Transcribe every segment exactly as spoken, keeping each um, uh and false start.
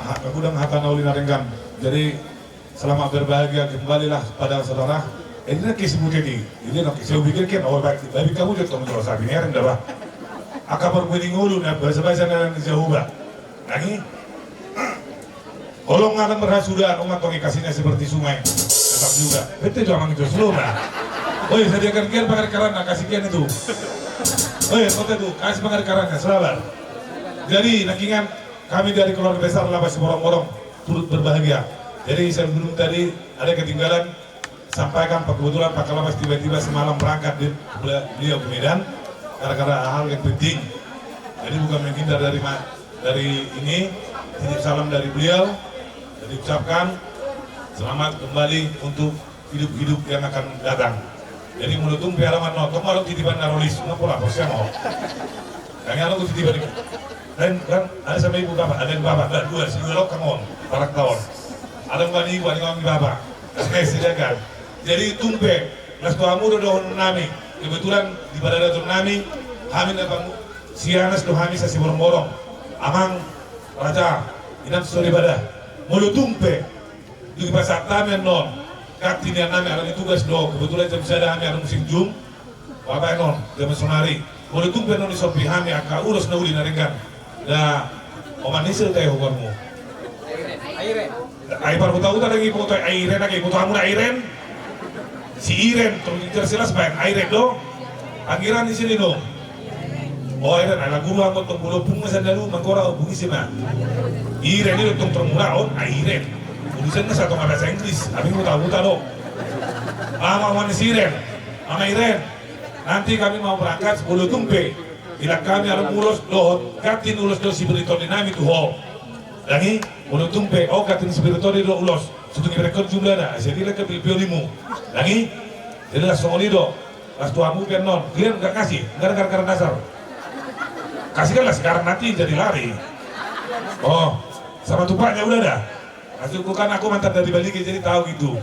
Hata gudang, hata na uli na denggan. Jadi, selamat berbahagia kembalilah pada saudara. Eh, ini lagi si Buteti. Ini lagi si Ubi Kirken. Oh, baik, baik kamu juga tong jual sapi ini, ada bah. Aka permaining ulu, na bahasa-bahasa na jauh bah. Lagi. Holong na dang marhasudahan, umat tong i kasihnya seperti sungai. Tetap juga. Betul juga mang itu, slow bah. Oh iya, sediakan kian pangan karanna, kasih kian itu. Oh iya, kota itu, kasih pangan karanna, selamat. Jadi, nangkingan kami dari keluarga besar Lapas Siborongborong turut berbahagia. Jadi, sebelum tadi ada ketinggalan, sampaikan, Pak, kebetulan Pak Kalapas tiba-tiba semalam berangkat di, beliau ke Medan gara-gara hal yang penting. Jadi, bukan menghindar dari ma-, dari ini, titip salam dari beliau. Jadi, ucapkan selamat kembali untuk hidup-hidup yang akan datang. Jadi, molo tung pe alaman no, tong molo titipan na rolis, na pola, pola siang, oh. Kami anu titipan itu. Dan, dan, ada sama ibu bapak, ada yang bapak, ada dua, si dua lokang on, parak taon. Ada yang ibu, ada yang bapak. Eh, silakan. Jadi, tung pe, las tu hamu do dohonon nami. Kebetulan di paradaton nami, hami na pamu-, sianas do hami sa Siborongborong. Amang, raja, inang soripada. Molo tung pe, dung dipasahat hami annon, kanti nian nami alani tugas do, kebetulan jam sada hami adong musim jum, bapak annon, jam sonari. Molo tung pe annon disompi hami angka ulos na uli na denggan. Da, oman ni sel tae hobarmu. Ai parhuta-huta lagi foto ai Iren, lagi foto hamu na Iren. Si Iren, tong jelas-jelas baen, Iren do. Panggilan di sini do. Oh, Iren, ala guru angkot tong bolopung masa dalu, manggora hubungi si ma. Iren itu tong termurah on, ah, Iren. Urusan na satu bahasa Inggris, tapi buta-buta do. Mama, mama si Iren, mama Iren. Nanti kami mau berangkat sepuluh tumpe. Bilang kami ada ulos dohot, ganti ulos dohot si Beriton di nami tu ho. Dangi, molo tung pe, oh, ganti si Beriton do ulos. Sutung iberekkon jumlahna, jadi lek ke pilpilimu. Dangi, jadi las songon i do. Las tu hamu pe annon. Kalian nggak kasih, nggak dengar karena dasar. Kasih kan las sekarang nanti jadi lari. Oh, sama tupaknya udah dah. Maksudku kan aku mantan dari Bali jadi tahu gitu.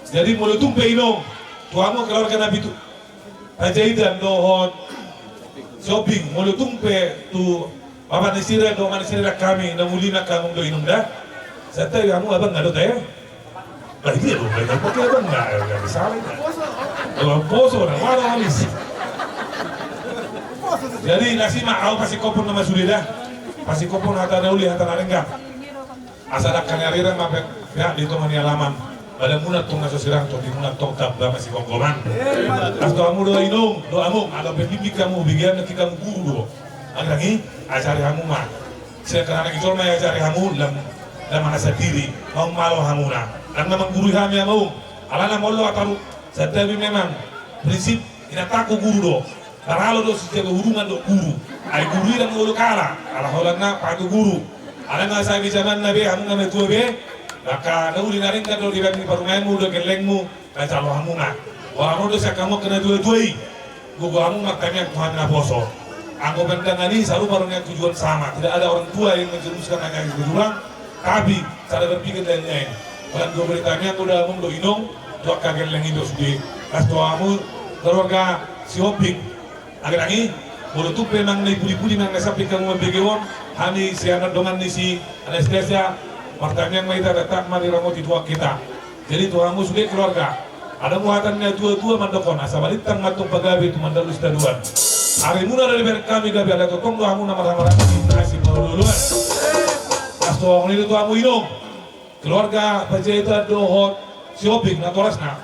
Jadi molo tung pe inong, tu hamu keluarga na pitu. Panjaitan dohot Sihombing, molo tung pe tu bapak ni sira dohot mama ni sira hami na muli na hamu do inong da. Santabi hamu abang nga do tae. Bah, dia do, bah, dia pakai abang nga, nga salah. Abang poso na, wala habis. Jadi, nasi ma, au pasingkophon nama sude da. Pasingkophon hata na uli, hata na denggan. Asa dangka ni ari rang ma pe-, pea di tonga ni alaman. Badanmuna tong na so sirang, tondimuna tong tamba masigomgoman. Las tu hamu do inong, do among, ala pe bimbing hamu, bigean na hita hamu guru do. Anggiat i, ajari hamu ma. Sian anak ijol ma ajari hamu, lam, lam anak sandiri, mau malo hamuna. Lam na manggurui hami among, ala na molo ataru, santabi memang, prinsip, inantaku guru do. Paralo do sijago hurungan do guru. Ai guru i dang olo kala, ala holan na patu guru. Ala nga sabi jaman na be, hamu na matua be, maka na uli na ringkat do di bani parumaenmu do gellengmu, na jalo hamu na. Boha hamu do sian hamu angka na tua-tua i. Gogo hamu martamiang tu hami na poso. Anggo pandangan i sarupa do nian tujuan sama. Tidak ada orang tua yang menjerumuskan anaknya ke jurang. Tapi, sada berpikir lain-lain. Holan dua berita ni anggo da among do inong, tu angka gelleng i do sude. Las tu hamu, keluarga Sihombing. Anggiat i, molo tung pe nang na i pudi-pudi nang na samping hamu mambege on, hami sian dongan ni si Anastasia, martamiang ma hita tetap ma diramoti Tuhan hita. Jadi tu hamu sude keluarga. Adong hata ni na tua-tua mandok on, asa balintang ma tong pagabe tumandangkon sitadoan. Arimuna do dibereng hami gabe ala tongtong do hamu na marhaha-maranggi na sipaolo-oloan. Las tu hamu inong. Keluarga Panjaitan dohot Sihombing natorasna.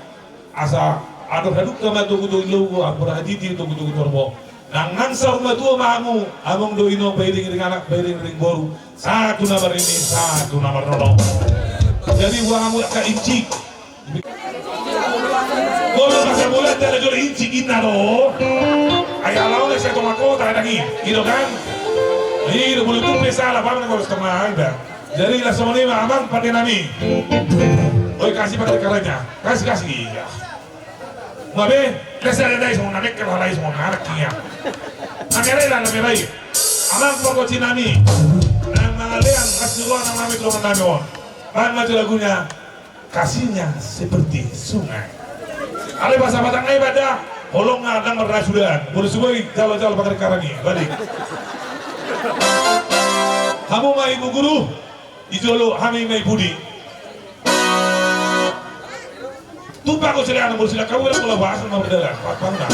Asa adong hadungka ma togu-togu lobu, ampur hatiti togu-togu torbo. Nang, nang saur matua ma hamu, among do inong, pairing-iring anak, pairing-iring boru. Satu na marnini, satu na marnono. Jadi, boha hamu angka incik. Gol masa bola, tala jolo incik inna do. Ai ala on sian tonga kota, ada i. I do kan? I do, molo tung pe sala, paman, gol setengah, ada. Jadi, las songon i ma, amang, pande nami. Oi, kasih pande karanna. Kasih, kasih, iya. Mabe, las ada dai songon na mekkel, halai songon na anak, iya. Na mere lah, na mere. Amang, pokok cinami. Nang mangalean, kasih ruang, nang nami, tulang nami, on. Bang, maju lagunya. Kasihnya seperti sungai. Ale bahasa Batak nai pada, holong nga dang marnasudahan. Molo sugoi, jalo-jalo pagar karani, balik. Hamu ma ibu guru, Di jolo hami ma i pudi. Tupa ko selean mur sila kau ela kula bahas ma berdalan. Pak Pangdam.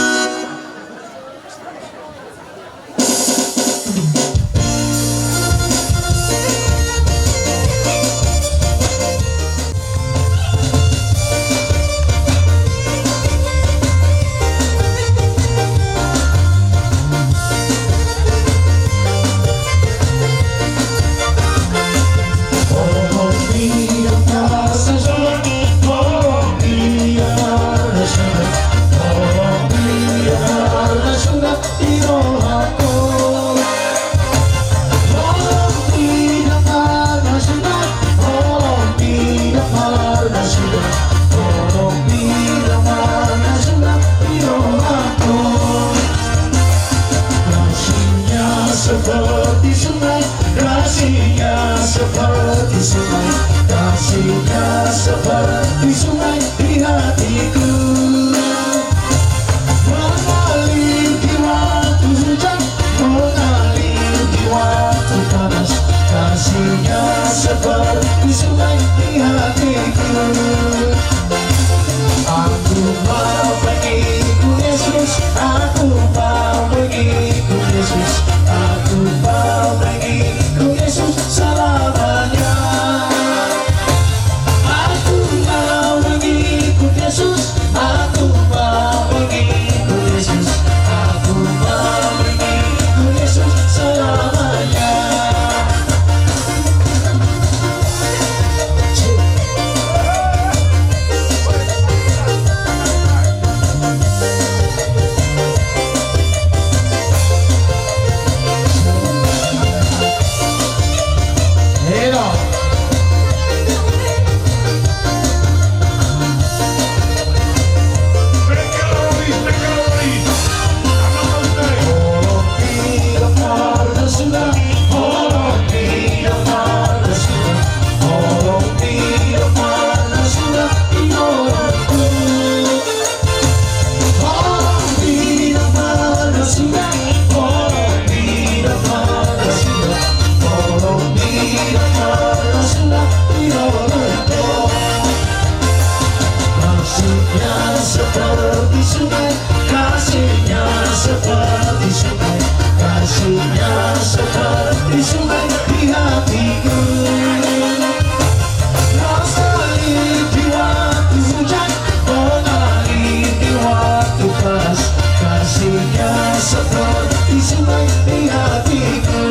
Kasihnya seperti sungai, kasihnya seperti sungai, kasihnya seperti sungai di hatiku. Mengalir di waktu hujan, mengalir di waktu panas, kasihnya seperti sungai di hatiku. Aku mau mengikut Yesus, aku mau mengikut Yesus, aku mau mengikut Yesus selamanya. Aku mau mengikut Yesus, aku mau mengikut Yesus, aku mau mengikut Yesus selamanya. Kasihnya seperti sungai, kasihnya seperti sungai, kasihnya seperti sungai di hatiku. Mengalir di waktu hujan, mengalir di waktu panas, kasihnya seperti sungai di hatiku.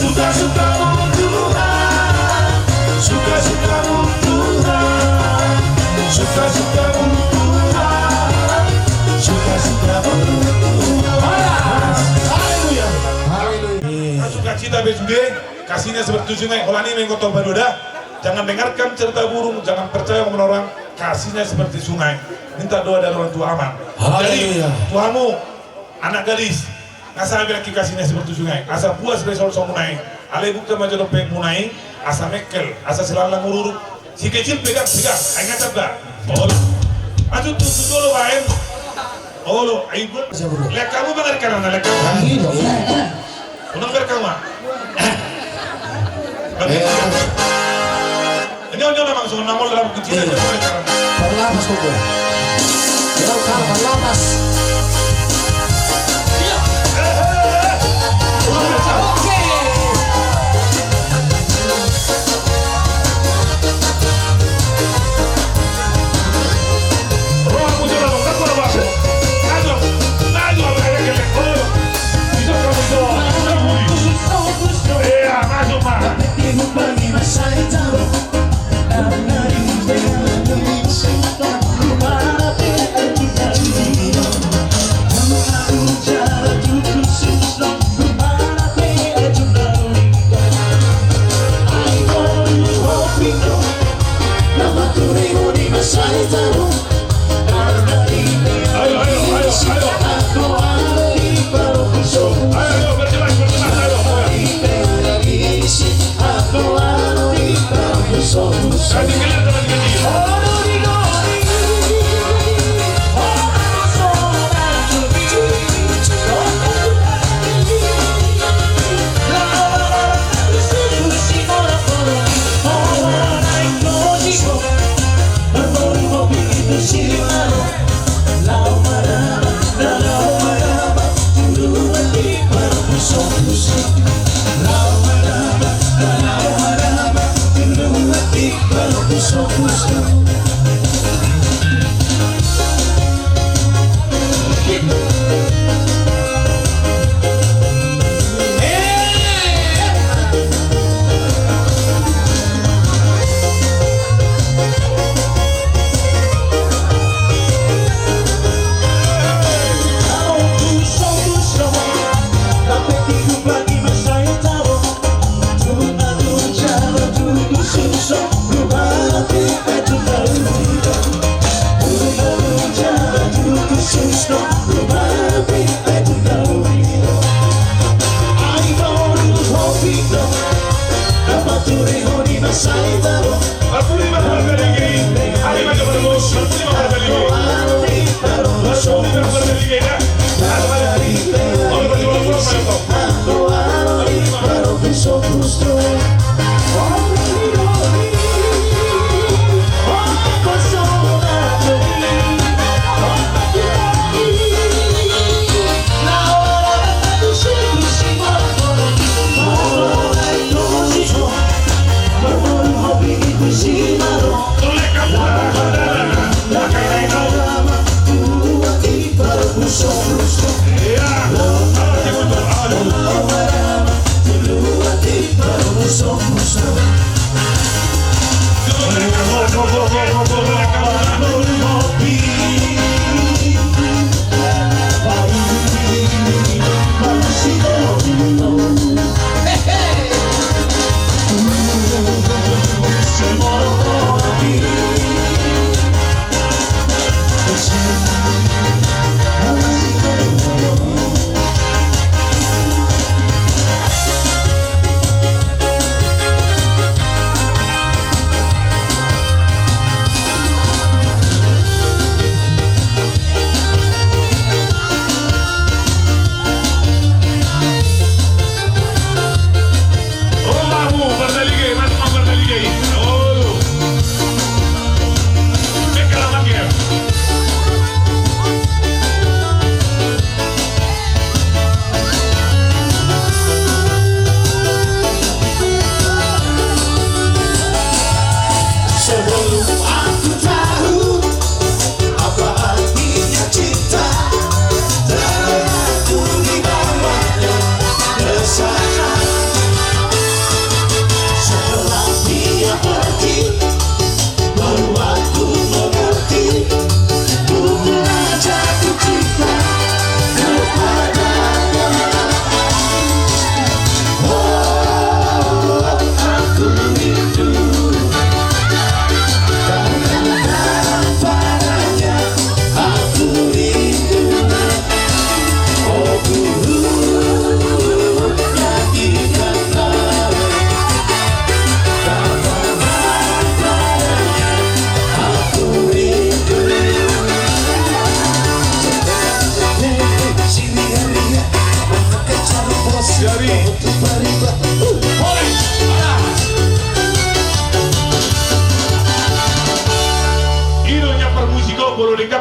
Suka-sukamu Tuhan, suka-sukamu Tuhan, suka-sukamu Tuhan, suka-sukamu Tuhan. Haleluya. Haleluya. Sukacita be sude, kasihnya seperti sungai. Holan i ma ingkon tong padoda. Jangan dengarkan cerita burung, jangan percaya omongan orang. Kasihnya seperti sungai. Minta doa dari orang tua, aman. Jadi, haleluya, tu hamu anak gadis, nga sabi lagi kasihnya seperti sungai. Asa puas be solsol muna i. Alai buka ma jo dope muna i. Asa mekkel, asa silalang ururuk. Si kecil pegang, pegang. Ai nga tanda. Olo. Maju tu, tu dolo baen. Olo, ai gua. Siapa, bro? Lihat kamu banget karena lihat kamu. Unang berkama. Ini, ini memang songon na molo dalam kecil aja. Parlapas kok. Ya, parlapas. Oke.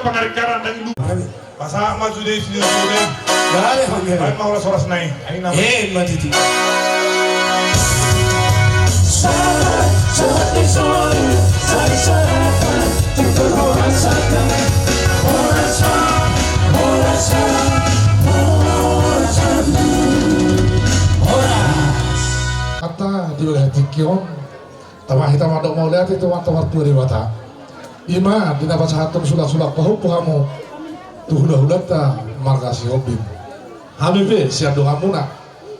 Pangaringkaran dang ilu. Pasahat ma sude, sude, sude. Baen ma horas-horas nai. Aina ma. Eh, ma titi. Ata di bagasan tingki on. Tama hita mandok mauliate tu Amanta Martua Debata. Ima di na pasahathon sulak-sulak pahompu hamu tu hula-hulanta marga Sihombing. Hami pe sian donganmuna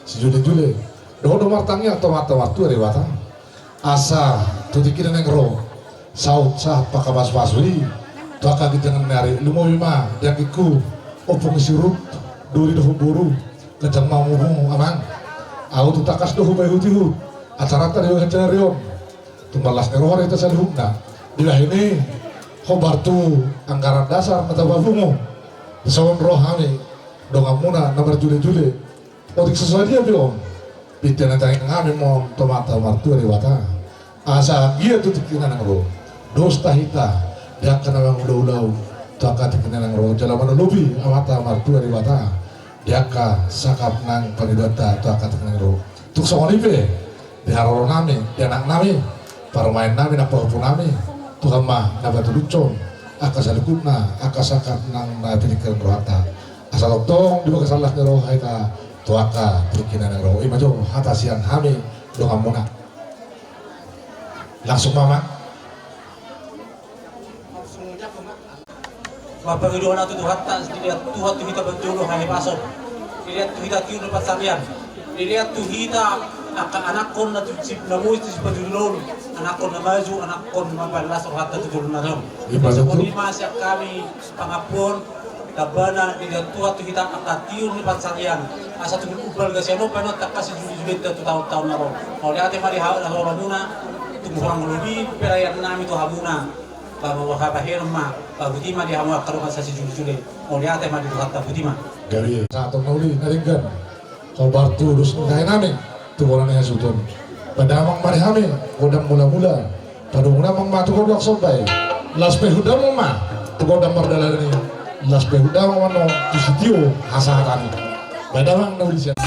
sijule-jule dohot do martangiang tu Amanta Martua Debata, asa tu tingki na naeng ro saut sahat pangkapasupasu i tu angka ginjangan ni ari. Lumobi ma di anggingku, ompung ni si Rut, doli dohot boru, ganjang ma umurmu amang. Ahu tung tangkas do hupaihut-ihut acaranta di bagasan sadari on. Tung las ni roha do hita saluhutna. Dibahen i hombar tu anggaran dasar na tapapungu. Songon ro hami donganmuna na marjule-jule. Otik so sadia pe on, pinta na tainang hami ma on tu Amanta Martua Debata, asa anggiat tu tingki na naeng ro dos hita di angka na mangula-ula on tu angka tingki na naeng ro, jala manolopi Amanta Martua Debata di angka sangkap nang pangidoanta tu angka tingki na naeng ro. Tung songon i pe di haroro nami, di anak nami, parumaen nami nang pahompu nami, Tuhan ma na patulushon angka salukutna angka sangkap nang na piningkiran rohanta. Asa tongtong di bagasan las ni roha hita tu angka tingki na naeng ro. Ima jo hata sian hami donganmuna. Langsung ma amang. Marpangidoan ma tu Tuhanta, dilehon Tuhan tu hita parjolo hahipason, dilehon tu hita tiur ni pansarian, dilehon tu hita angka anakhon na tu si na mui tu sipajujuron, anakhon na maju, anakhon na mambahen las rohanta tu joloan on. Ima tutu. Songon i ma sian hami pangampuon, dambana dilehon Tuhan tu hita angka tiur ni pansarian, asa tung umbalga sian on bahenon tangkas sijulejulenta tu taon-taon na ro. Mauliate ma di hamu na rohamuna, tung hurang lobi pe raian nami tu hamuna. Paboa habahenon ma, pabotima di hamu angka dongan sasijulejule. Mauliate ma di Tuhanta, botima. Gari sahat on na uli na denggan. Hombar tu dos ni dainami tu bona ni hasuhuton. Padangan ma di hami godang mula-mula. Padangan ma tu godang somba i. Las pe huda ma tu godang mardalan i. Las pe huda ma tu sitio hasahatan i. Padangan na uli sian.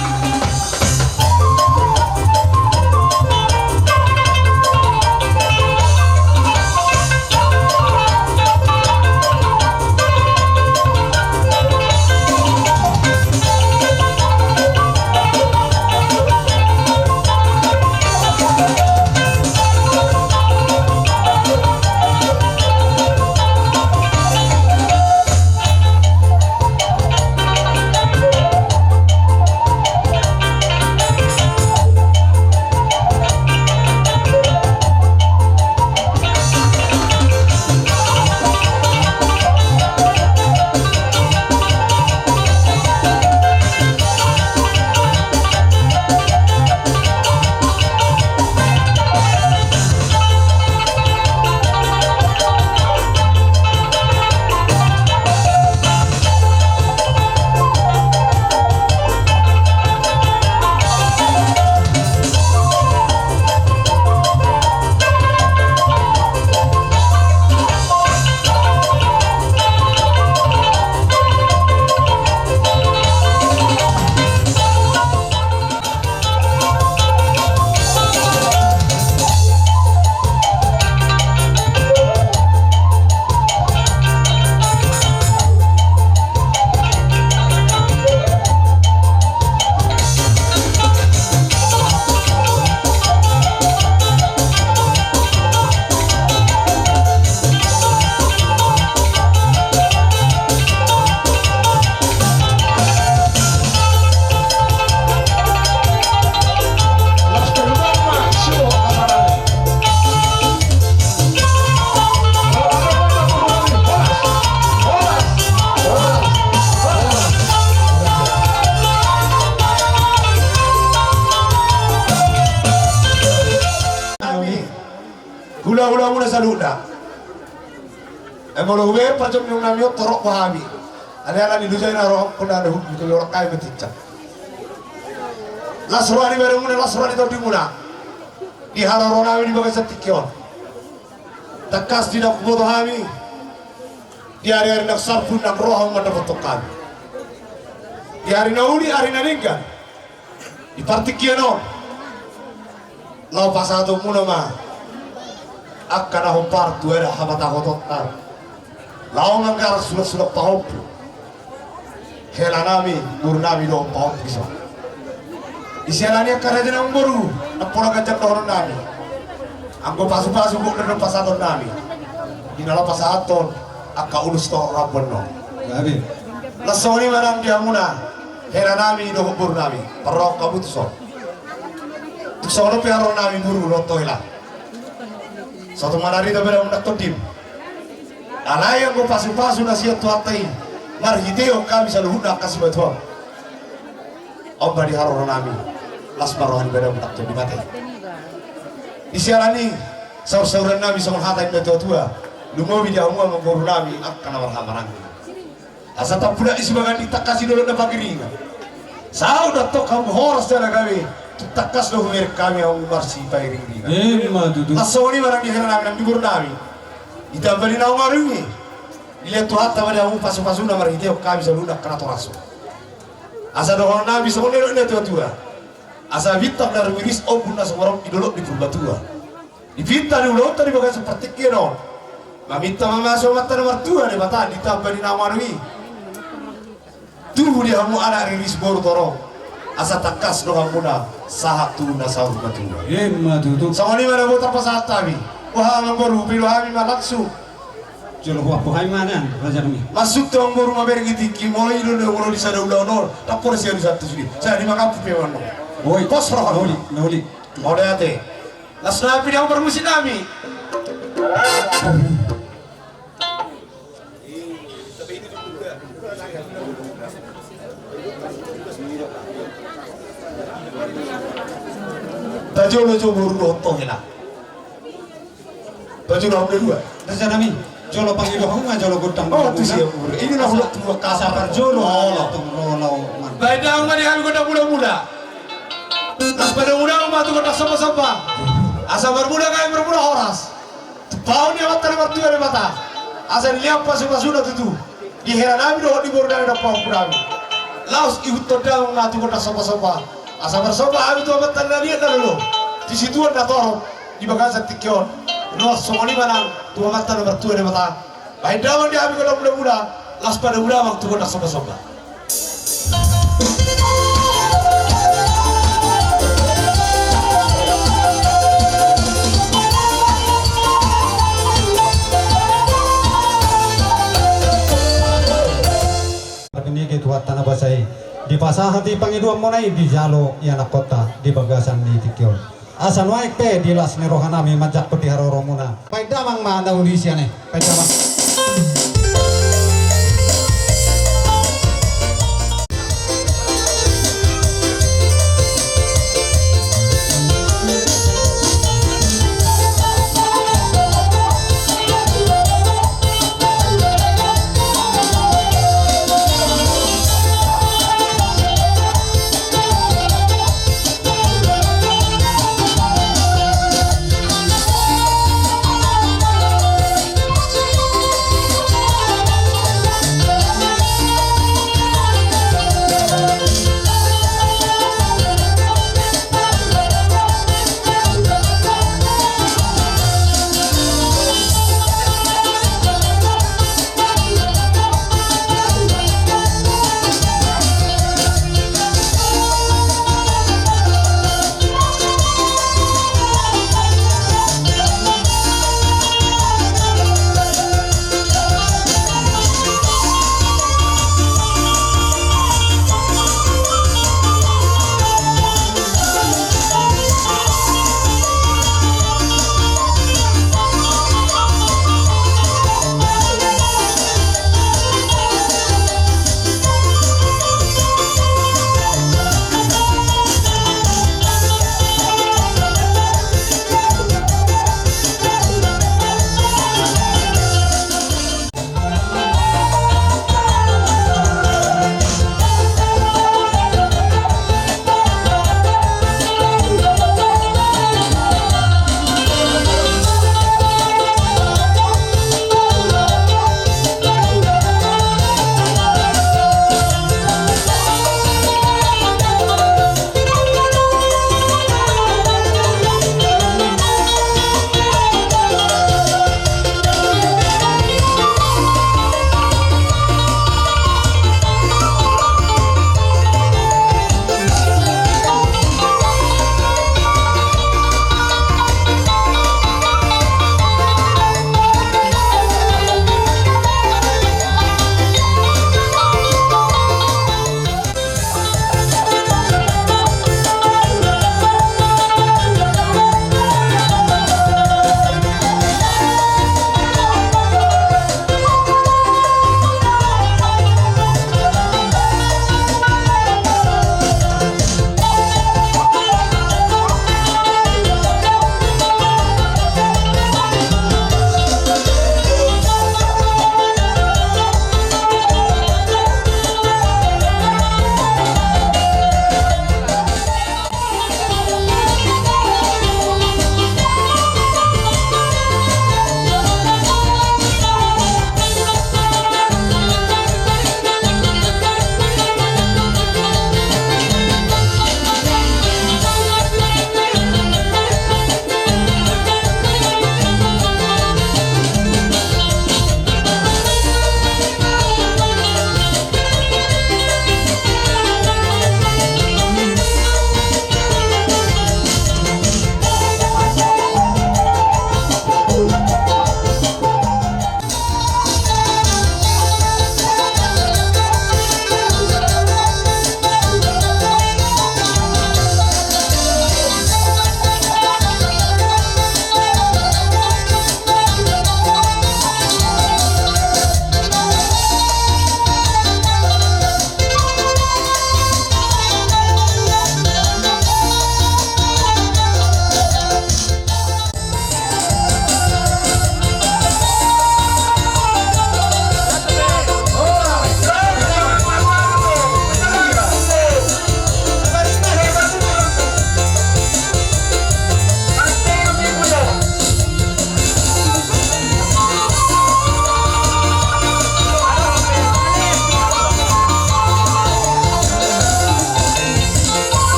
Hula-hulamuna saluhutna. Ai molo hubereng parjongjongan nami on torop ma hami. Alai ala ni loja i na rohangku na hudok tu jolma on, ai ma tincang. Las roha ni beremuna, las roha ni tondimuna. Di haroro nami di bagasan tingki on, tangkas di na huboto hami Di ari-ari na salpu nang roha ma dapothon hami. Di ari na uli, ari na denggan, di partingkian on, laho pasahatonmuna ma angka na hombar tu adat hapatahotonta, laho manggarar sulat-sulat pahompu. Hela nami, boru nami dohot pahompu i son. Di siala ni angka raja na umboru, na pola ganjang dohonon nami. Anggo pasu-pasu gok do pasahaton nami. Di na laho pasahathon angka ulos tohor rambu annon. Las songon i ma nang di hamuna, hela nami dohot boru nami, parrohahon hamu tuson. Tung songon on pe haroro nami boru dohot hela. Sahat tu manari tabe damu na tondim. Alai anggo pasu-pasu na sian Tuhanta i, marhitehon hami saluhutna angka sipatuam, on ma di haroro nami. Las ma roha ni badamu na tondim ate. Di siala ni saur-sauran nami songon hata ni na tua-tua, lumobi di hamu amang boru nami angka na marhahamaranggi. Asa tampulak i sibagan di tangkas ni dolok na pangiringan. Saut do antong hamu horas jala gabe, tung tangkas do hubereng hami hamu marsipairing-iringan. Emma tutu. Las songon i ma nang di hela nami nang di boru nami. Ditamba ni naung adong i, dilehon Tuhanta ma di hamu pasu-pasuna marhitehon hami saluhutna angka natorasmu. Asa dohonon nami songon nidok ni na tua-tua. Asa bintang na rumiris ombun na sumorop di dolok ni Purbatua. Dipinta ni ulaonta di bagasan partingkian on, maminta mamasu Amanta na martua Debata, ditamba ni naung adong i, tubu di hamu anak riris boru torop, asa tangkas do hamuna sahat tu na saur matua. Emma tutu. Songon i ma na boi tarpasahat hami. Boha amang boru, hupilu hami ma langsung. Jolo huampu hami ma nian raja nami. Masuk tu amang boru mamereng i tingki, molo i do na molo di sada ulaon on, tampona sian usaha tu sude. Jadi mangampu pe amang boru. Oi. Pos roha. Na uli, na uli. Mauliate. Las nami di hamu parmusik nami. Tajolo jo boru dohot hela. Tajolo hamu na dua. Raja nami. Jolo pangido hamu ma jolo gondang. Oh, tu sia boru. Ini na hula tua kasa parjolo. Olo. Bahen damang ma di hami gondang mula-mula. Las padamudamu ma tu gondang somba-somba. Asa marmula gabe marmula horas. Tumpahon ni Amanta na martua Debata, asa dilehon pasu-pasuna tutu di hela nami dohot di boru nami dohot pahompu nami. Laos ihuthon damang ma tu gondang somba-somba, asa marsomba hami tu Amanta na liat na lolo, tu situan na torop, di bagasan tingki on. Laos songon i ma nang tu Amanta na martua Debata. Bahen damang di hami gondang mula-mula, las padamu damang tu gondang somba-somba. Parnigi Tuhanta na basa i, dipasahat i pangidoanmuna i, dijalo ianakkonta di bagasan ni tingki on. Asa nuaeng pe di las ni roha nami manjangkon di haroromuna. Bahen damang ma na uli sian i. Bahen damang.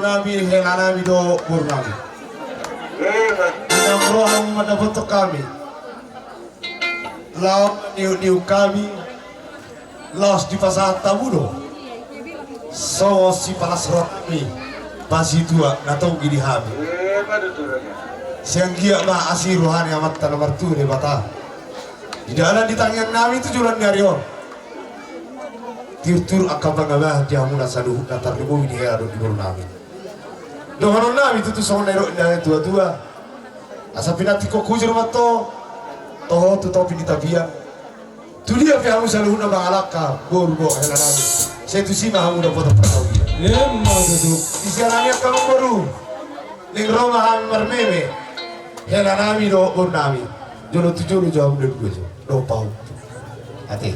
Nami, hela nami dohot boru nami. Inang roha ma mandapothon hami. Laho niuk-niuk hami, laos dipasahat hamu do songon sipalas roha nami, pasitua na tonggi di hami. Sai anggiat ma asi roha ni Amanta na martua Debata di dalan di tangiang nami tu joloan ni ari on. Tiur-tiur angka pangambahan di hamuna saluhutna, tarlumobi di hela dohot di boru nami. Dohonon nami tutu songon na nidok ni na tua-tua: Asa pinantikhon hujur ma tu toho, tu topi ni tapian. Tu dia pe hamu saluhutna mangalangka, boru dohot hela nami, sai tusi ma hamu dapotan parsaoran. Emma tutu. Di siala ni i, angka boru, naeng ro ma hami marmeme, hela nami dohot boru nami. Jolo tu jolo jo hamu, dua jo dohot pahompu. Ate.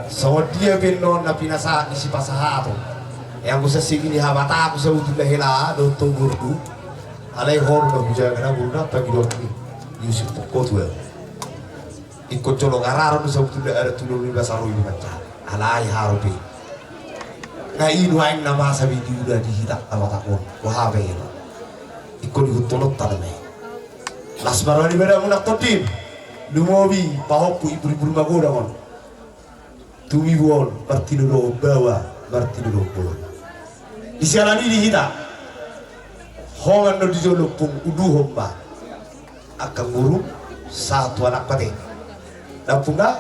Songon dia pe annon na pinasahat ni sipasahathon. Ai anggo sasegini habatahon sabutuhon hela dohot boru, alai horong do hujaga na boru na pangidoan ni Yusuf Pokkotua. Ingkon jolo gararon do sabutuhon adat tu dolok ni basa, ro i do manjaha. Alai harope, na i do aek na masa be diula di hita na Batak on. Boha be hela, ingkon ihuthononta nama i. Las ma roha ni badanmuna tondim. Lumobi pahompu, ibur-ibur magodang on. Tumibu on martinodohon baoa, martinodohon boru. Di siala ni i di hita, holan do di jolo, pung uduhon ma angka boru sahat tu anak pate. Nampuna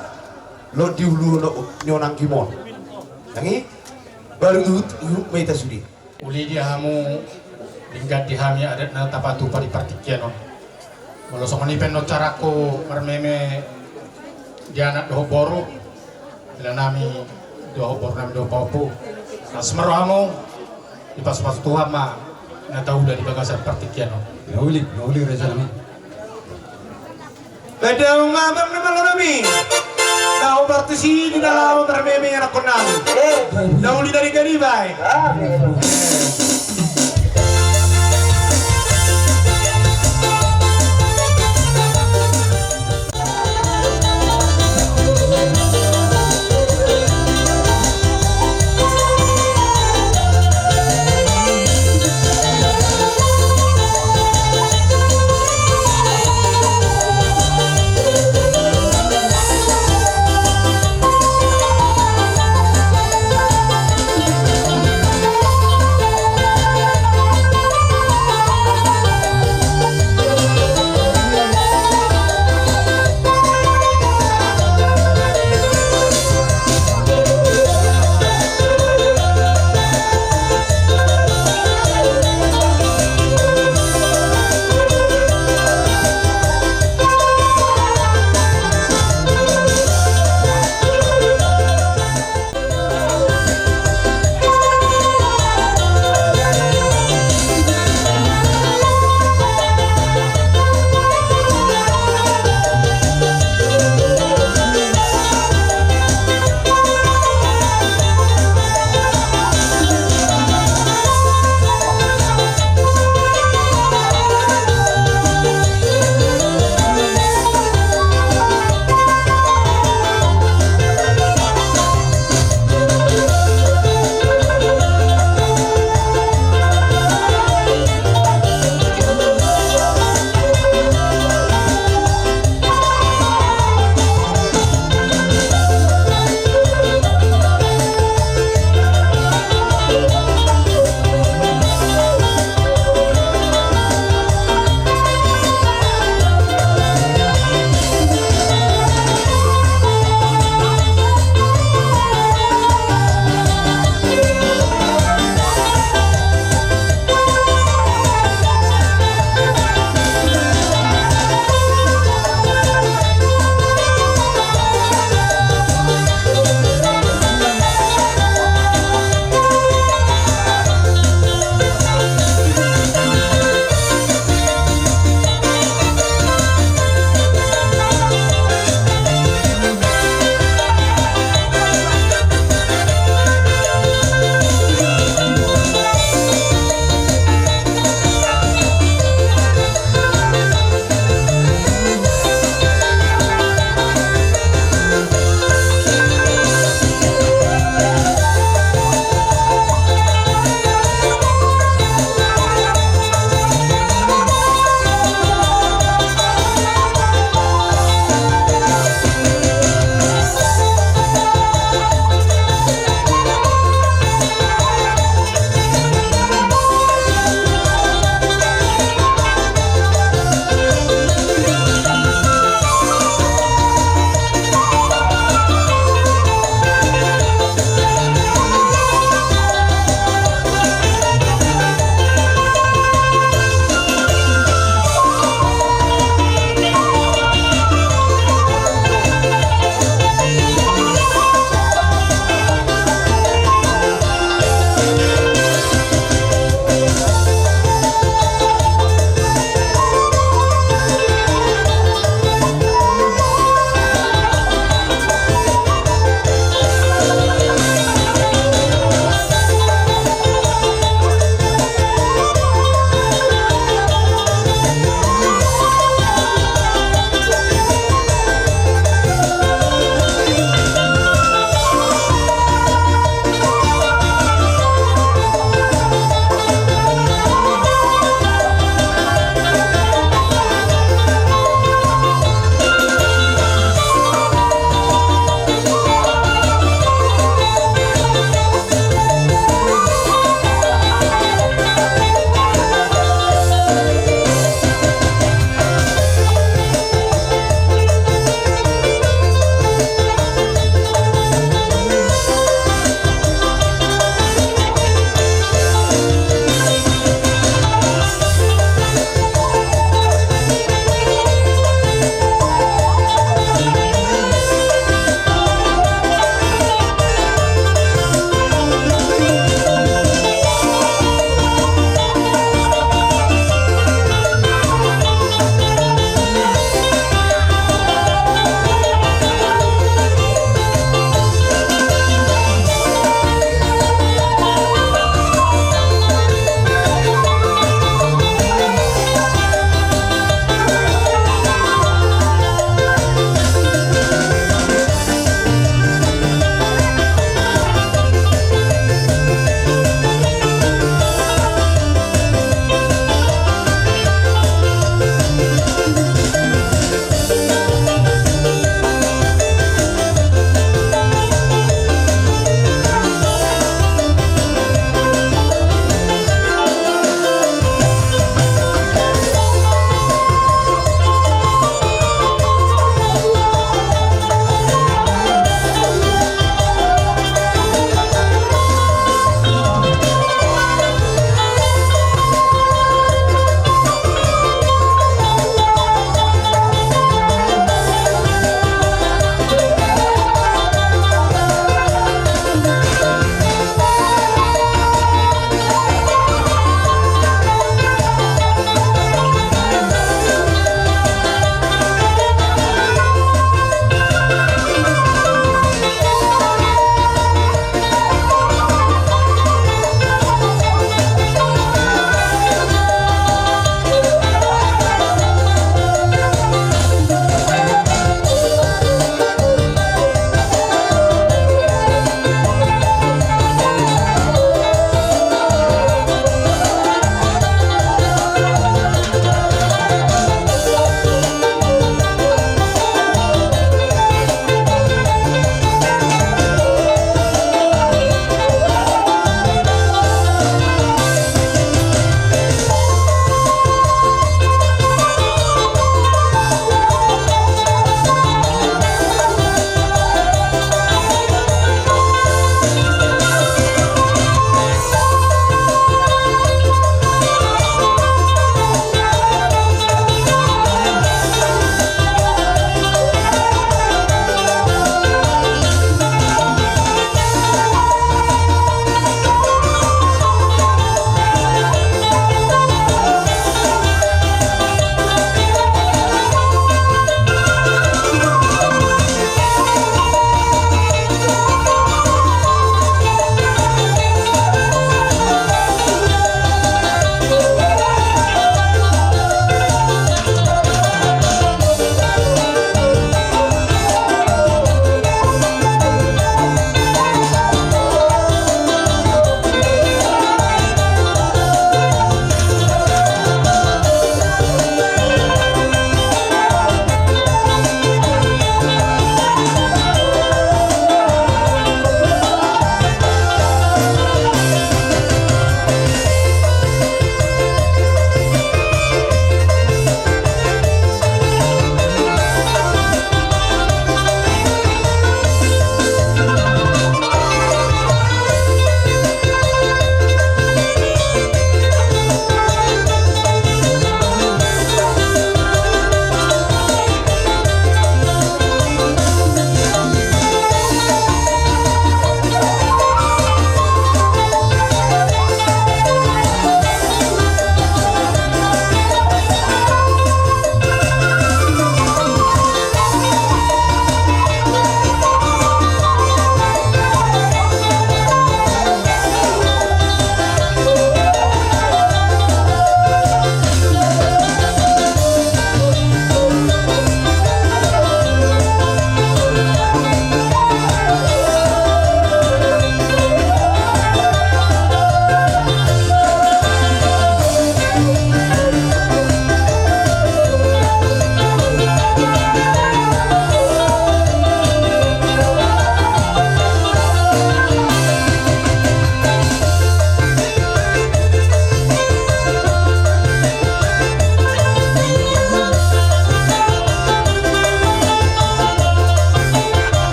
lot di ulu ni on, anggimon. Nang i baru ihut, ihut ma hita sude. Uli di hamu, denggan di hami adat na tapatupa di partingkian on. Molo songon i pe annon carangku marmeme di anak dohot boru, hela nami dohot boru nami dohot pahompu. Las ma rohamu, dipasu-pasu Tuhan ma na taula di bagasan partingkian on. Mauliate, mauliate raja nami. Bahen damang ma, abang na malo nami, na hombar tusi di na laho marmeme anakkon nami. Na uli dari gani bae.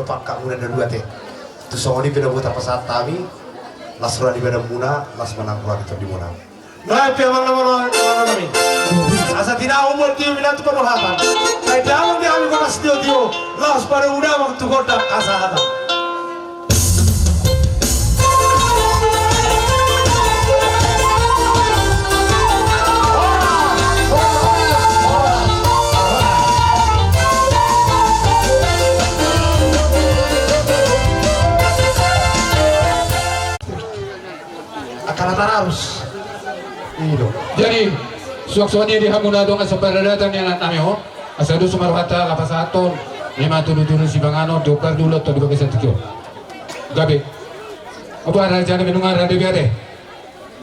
Pangkat muna na dua te. Tu songon i pe na boi tapasahat hami, las roha ni badanmuna, las ma nang roha ni tondimuna. Nunga pe amang nama roha nama nami. Asa tinahumon tio minantu panuhatan. Nai damang di hami gonas tio tio, laos padomu damang tu gondang hasahatan. Angka na tararus. I do. Jadi, suang songon i di hamu na dongan saparadaton ni anak nami on. Asa dos ma rohanta laho pasahathon i ma tudutudu sipanganon di ombar di ulaonta di bagasan tingki on. Gabe. Ombar raja nami, nunga rade be ate.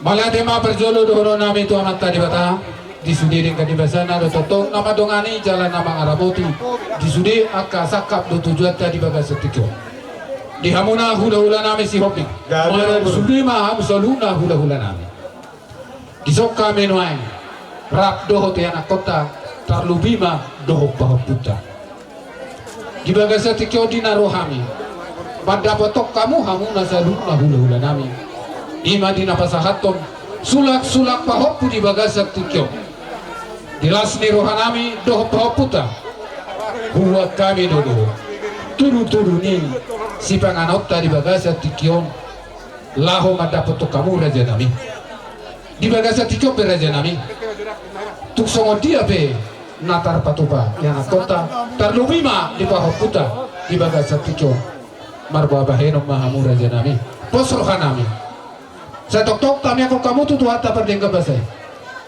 Mauliate ma parjolo dohonon nami tu Amanta Debata, di sude denggan ni basana do tongtong na mandongani jala na mangaramoti di sude angka sangkap dohot tujuanta di bagasan tingki on. Di hamuna hulahula nami Sihombing. Gabe, gabe. Sude ma hamu saluhutna hulahula nami. Dison hami nuaeng, rap dohot ianakkonta, tarlobi ma dohot pahompunta. Di bagasan tingki on di na ro hami mandapothon hamu, hamuna saluhutna hulahula nami. I ma di na pasahathon sulangsulang pahompu di bagasan tingki on. Di las ni roha nami dohot pahompunta, huboan hami do dohot tudutudu ni sipanganonta di bagasan tingki on, laho mandapothon hamu raja nami. Di bagasan tingki on pe raja nami, tung songon dia pe na tarpatupa ianakkonta, tarlobi ma di pahompunta di bagasan tingki on, marboa bahenon ma hamu raja nami. Pos roha nami. Sai tongtong tamiangkon hamu tu Tuhanta pardenggan basa i.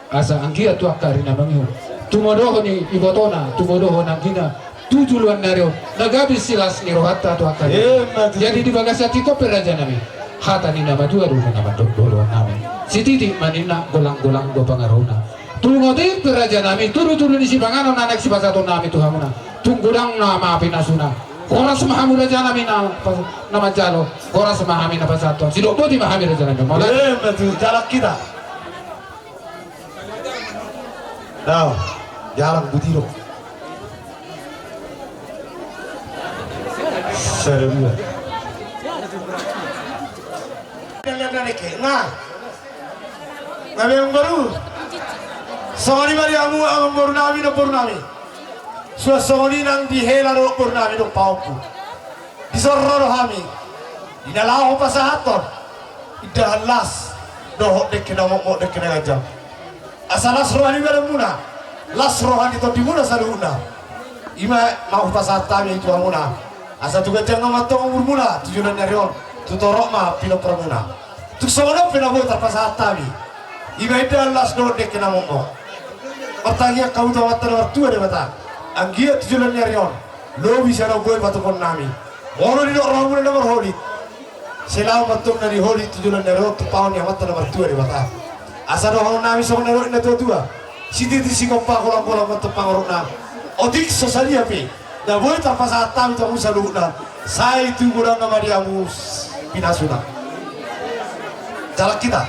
Asa anggiat tu angka ari na mangihut, tumodohon ibotona, tumodohon anggina, tu joloan ni ari on na gabe silas ni rohanta tu angka ari. Emma tutu. Jadi di bagasan tingki on pe raja nami, hata ni na matua do na mandok dohonon nami. Sititi ma ninna, golanggolang do pangarahutna. Tung otik pe raja nami, tudutudu ni sipanganon na naeng sipasahaton nami tu hamuna, tung godang nama pinasuna. Horas ma hamu raja nami na pas-, na manjalo, horas ma hami na pasahathon. Sidok boti ma hami raja nami. Mauliate. Emma tutu, jalang hita. Dao, jalang butiro. Sada dua. Nga. Nga memang baru. Songon i ma di hamu amangboru nami, namboru nami. Suang songon i nang di hela dohot boru nami dohot pahompu. Dison ro do hami di na laho pasahathon indahan las dohot dengke na mokmok, dengke na ganjang. Asa las roha ni badanmuna, las roha ni tondimuna saluhutna. I ma na hupasahat hami tu hamuna. Asa tu ganjang ma antong umurmuna tu joloan ni ari on, tu torop ma pinomparmuna. Tung songon on pe na boi tarpasahat hami, i ma indahan las dohot dengke na mokmok. Martangiang hamu tu Amanta na martua Debata, anggiat tu joloan ni ari on lobi sian na boi patupaon nami. Molo didok rohamuna na marholit, sai laho ma antong na niholit tu joloan ni ari on tumpahon ni Amanta na martua Debata. Asa dohonon nami songon na nidok ni natuatua: Sititi sigompa, golanggolang ma antong pangarahutna. Otik so sadia pe na boi tarpasahat hami tu hamu saluhutna, sai tu godangna ma di hamu pinasuna. Jalang hita.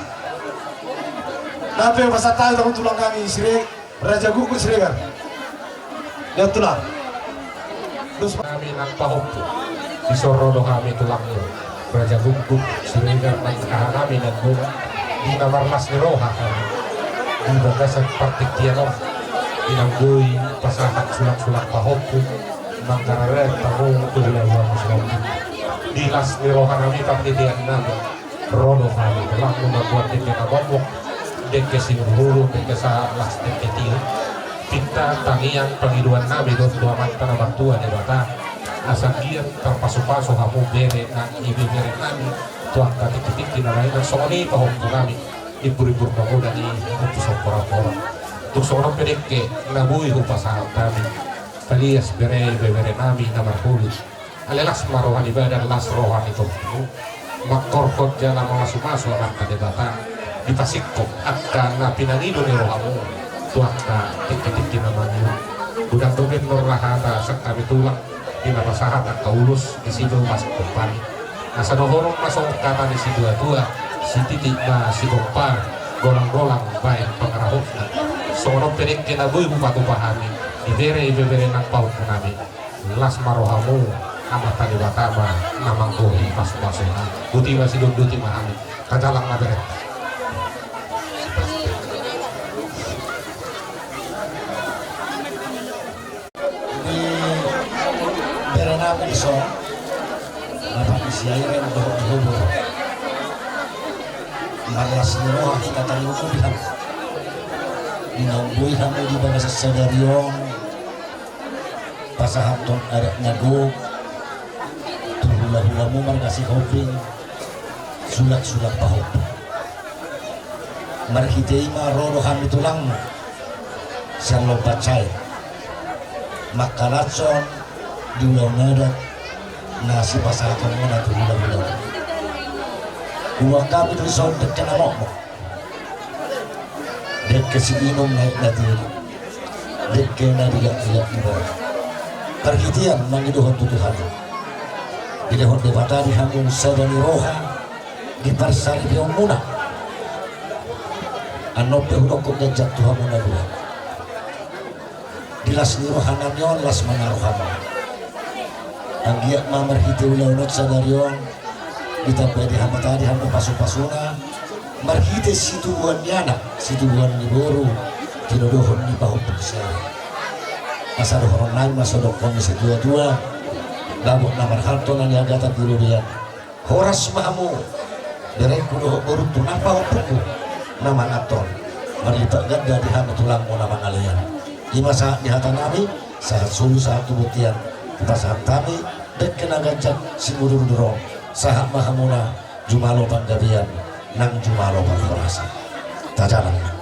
Na pe pasahat hami tu hamu tulang nami Sire-, Raja Gukguk Siregar. Dao tulang. Dos ma- Nami nang pahompu. Dison ro do hami tulangmu Raja Gukguk Siregar, nang haha nami nang guna di na marlas ni roha hami di bagasan partingkian on, di na boi pasahat sulangsulang pahompu mangararehon hamu tu hulahula Sihombing. Di las ni roha nami, pangkitaan nami, ro do hami tulangmu mamboan dengke na mokmok, dengke sihurhuru, dengke sahat las, dengke tiur. Pinta tangiang pangidoan nami do tu Amanta na martua Debata, asa anggiat tarpasupasu hamu bere nang ibebere nami tu angka tingkitingki na lain, nang songon i pahompu nami, imburimbur magodang i, ompu somporamora. Tung songon on pe dengke na boi hupasahat hami, palias bere ibebere nami na marhobas. Alai las ma roha ni badan, las roha ni tondi, mangkorhon jala mamasumasu Amanta Debata, dipasingkop angka na pinangido ni rohamu tu angka tingkitingki na mangihut. Godang dope nuaeng hata sian hami tulang, di na pasahat angka ulos, disi pe hupasinkophon. Asa dohonon ma songon hata ni situatua: Sititi ma sigompa, golanggolang baen pangarahutna. Songon on pe dengke na boi hupatupa hami di bere ibebere nang pahompu nami. Las ma rohamu, Amanta Debata ma na manggohi pasupasuna. Boti ma, sidondoti ma hami. Tajalang ma bere. Di bere nami dison, na pangisiairen dohot di hobor. Marlas ni roha hita tarlumobi hami di naung boi hami di bagasan sadari on pasahathon adat na gok tu hulahulamu marga Sihombing, sulangsulang pahompu. Marhite i ma ro do hami tulangmu sian Lompan Sae mangkalashon di ulaon adat na sipasahatonmuna tu hulahulamu. Huboan hami do dison dengke na mokmok, dengke siinum na aek na tiri, dengke na dilak-dilak ibana. Parhitean mangidohon tu Tuhan i, dilehon Debata di hamu sada ni roha di parsaripeonmuna. Annon pe hudokkon ganjang tu hamu na dua. Di las ni roha nami on las ma na rohamu. Anggiat ma marhite ulaon on sadari on ditambai Debata di hamu pasupasuna, marhite situbuan ni anak, situbuan ni boru, tinodohon ni pahompu sae. Asa dohonon nami ma songon dohonon ni situatua, gabok na marhalto na niagatan di robean. Horas ma hamu berengku dohot borungku nang pahompungku na manganhon, marlipat ganda di hamu tulangmu na mangalean. I ma sahat ni hata nami, sahat solu sahat tu bontean, hupasahat hami dengke na ganjang simudurudur on. Sahat ma hamuna jumalo panggabean nang jumalo parhorasan. Tajalang ma.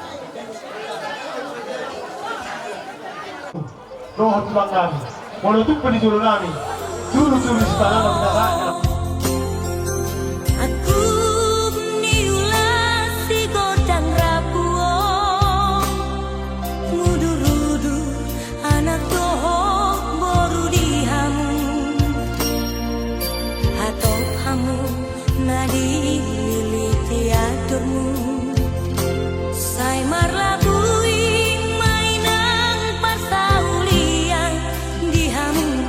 Dohot tulang nami, molo tung pe di jolo nami, tulu-tulu sipanganon na ragam. Angkup ni ulaon si gondang rambu on, mudurudur anak dohot boru di hamu. Hatop hamu na dililiti andormu, sai marlabui ma inang parsaulian di hamu,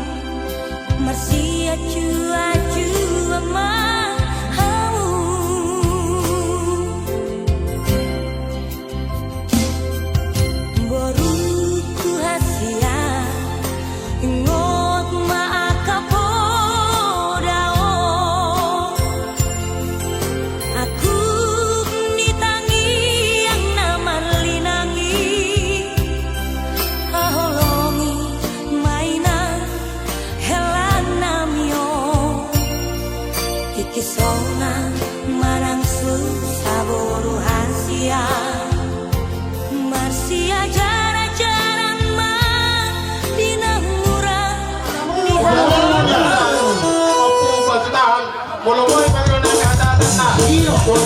marsiacuacuan ma hamu. Borungku hasian, ingot ma angka poda on. Angkup ni tangiang na marlinang i, haholongi ma inang hela nami on. Tingki sonang manang susa boru hasian, marsiajarajaran ma di na mura di hamu. Molo boi panggilan na hata-hata na. Iyo, boi.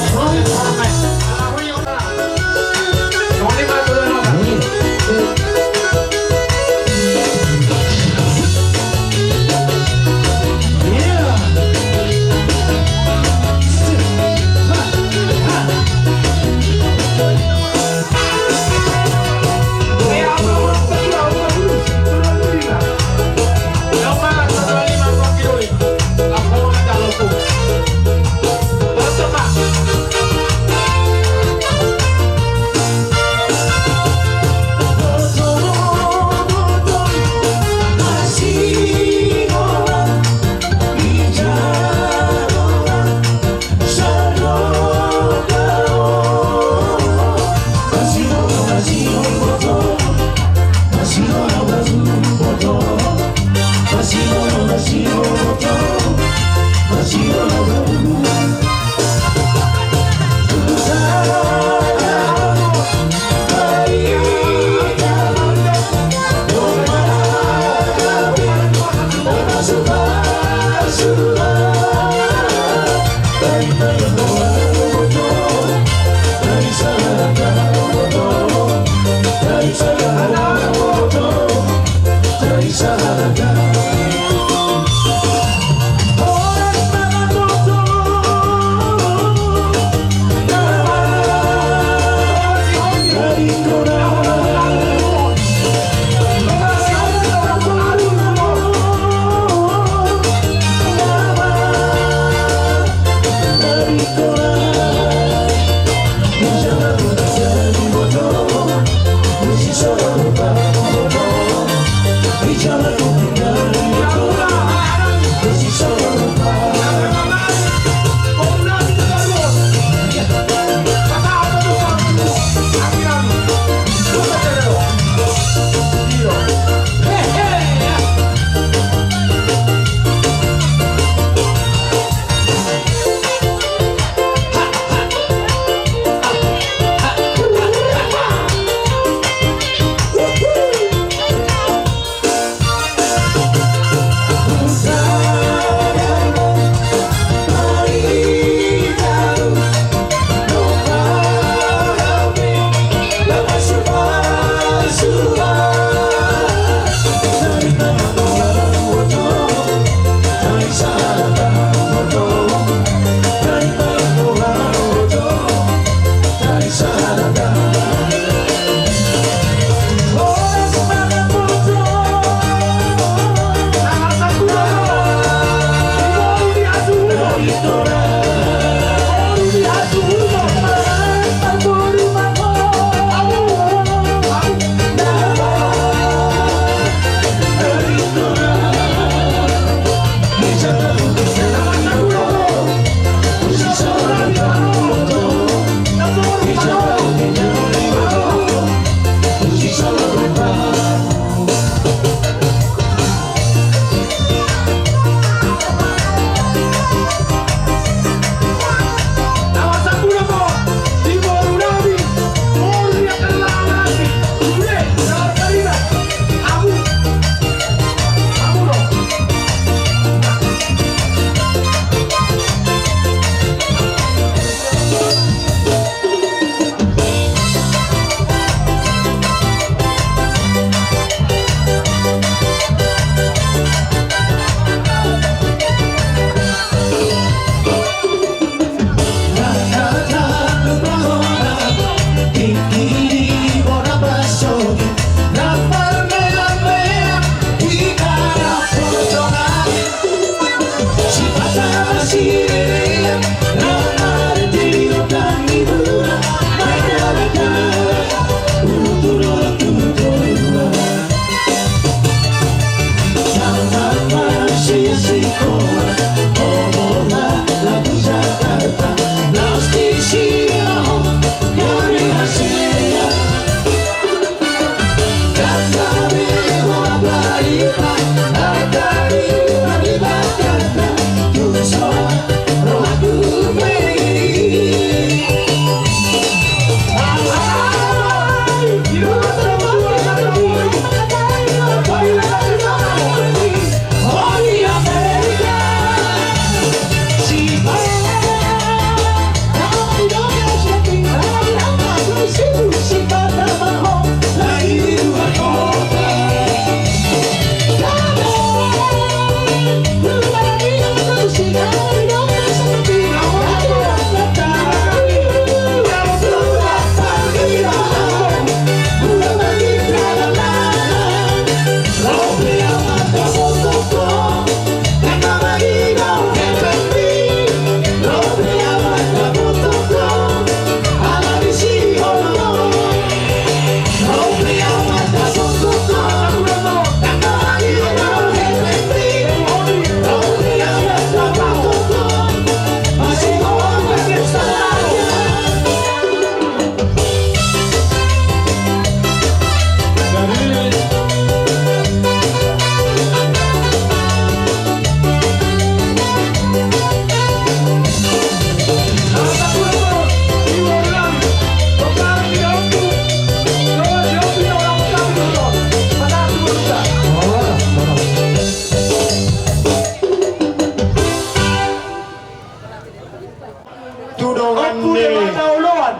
Tu dongan ni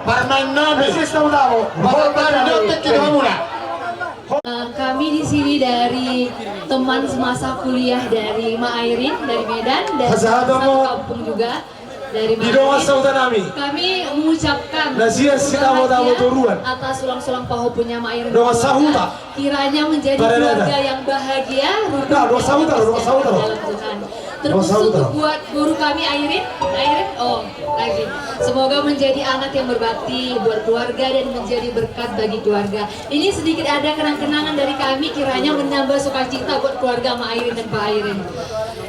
parmaen nami. Eh, kami di sini dari teman semasa kuliah dari Ma Airin dari Medan dan satu kampung juga dari Ma Airin. Kami mengucapkan terima kasih atas sulang-sulang pahompu ni Ma Airin. Kiranya menjadi keluarga yang bahagia, rukun, dan berkeselamatan dalam Tuhan. Terkhusus untuk buat guru kami, Airin. Airin, oh, lagi. Semoga menjadi anak yang berbakti buat keluarga dan menjadi berkat bagi keluarga. Ini sedikit ada kenang-kenangan dari kami, kiranya menambah sukacita buat keluarga Ma Airin dan Pa Airin.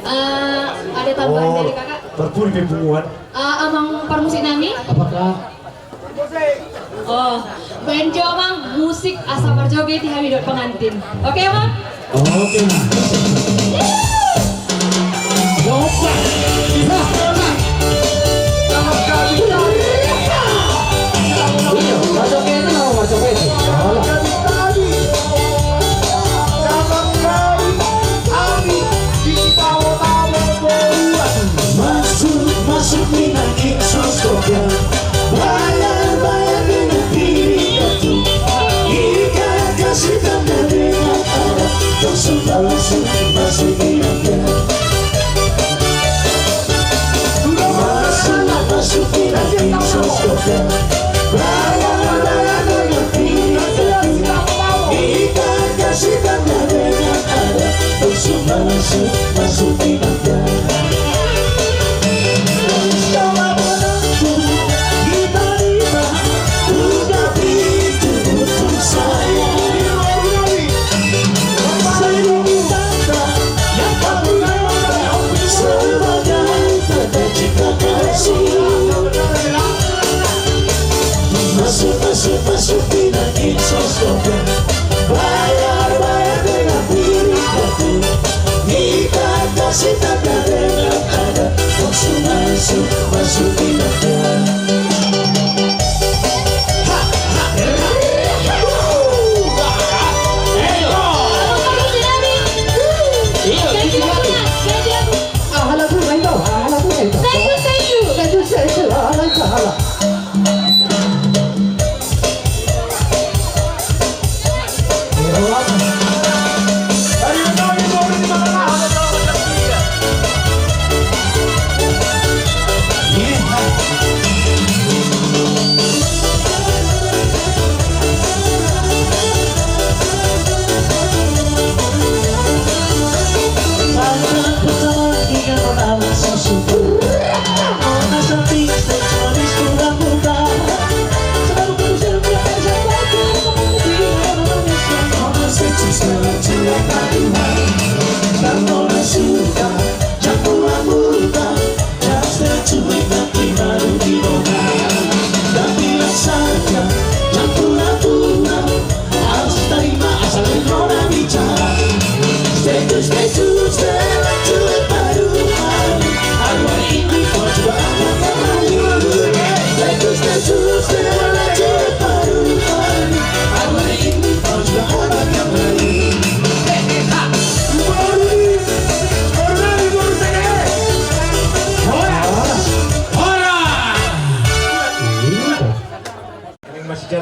Eh, ada tambahan dari kakak? Parpudi pe punguan. Eh, amang parmusik nami? Apakah Oh, baen jo amang musik asa marjogeti hami dohot pengantin. Oke, amang? Oke, amang. Opa. Iya, amang. Masuk, masuk, masuk. Masuk, masuk ni nangkin sosokan. Bayar, bayar dengan diri jatuh. Ikat kasih tanda dengan adat. Langsung, langsung masuk ni nangkin.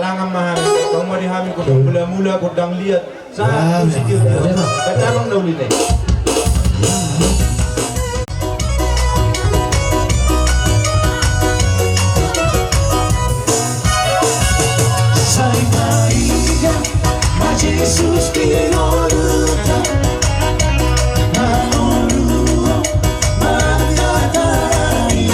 Tangan ma hami, tong ma di hami gondang mula-mula, gondang liat. Sahat tu si Dio. Gondang na uli nai. Sai ma iga ma Jesus di ngolunta, na ngolu mangkatai.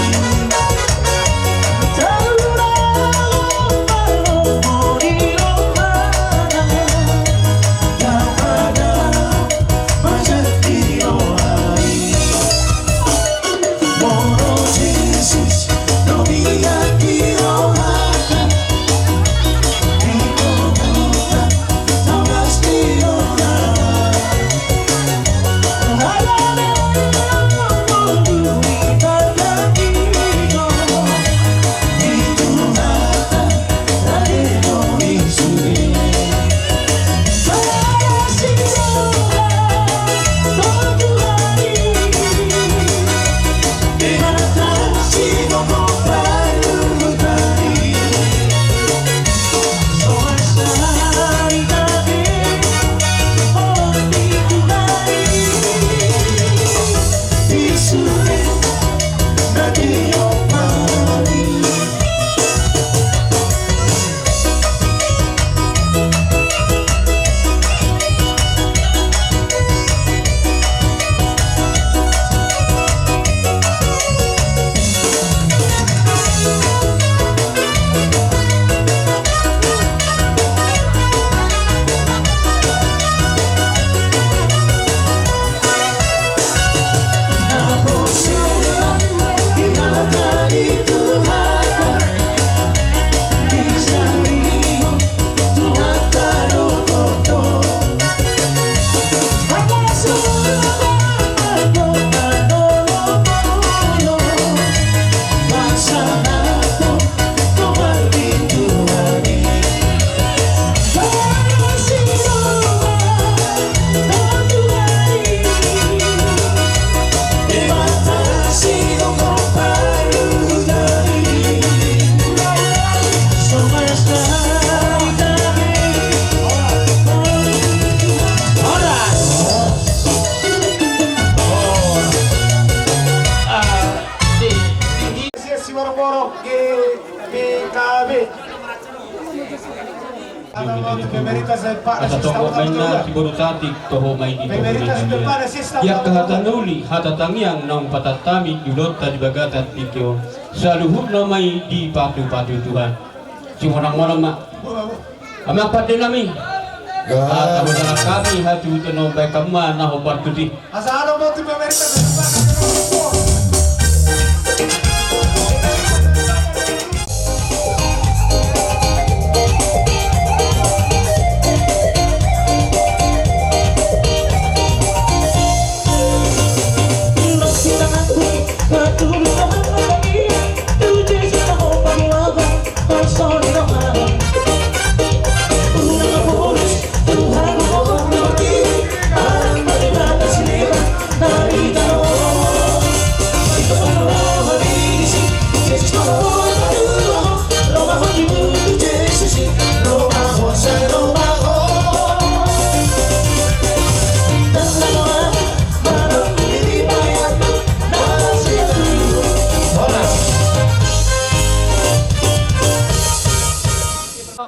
Siborok-borok G P K B. Asa tonggo ma inna siboru Tatik, toho ma i di topi ni hami. Di angka hata na uli, hata tangiang naung pasahat hami di ulaonta di bagasan tingki on, saluhutna ma i dipatupatu Tuhan. Simonang-monang ma. Amang pande nami. Hata hudalani hami, hata hudalani baen hamu ma na hombar tusi. Asa alo ma tu pemerintah.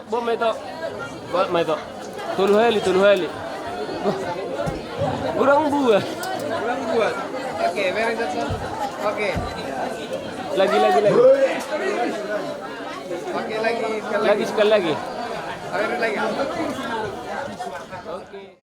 Buat ma ito. Buat ma ito. Tolu hali, tolu hali. Kurang buat. Kurang buat. Oke, beres satu. Oke. Lagi, lagi, lagi. Oke, lagi, sekali lagi. Lagi, sekali lagi. Oke, lagi. Oke.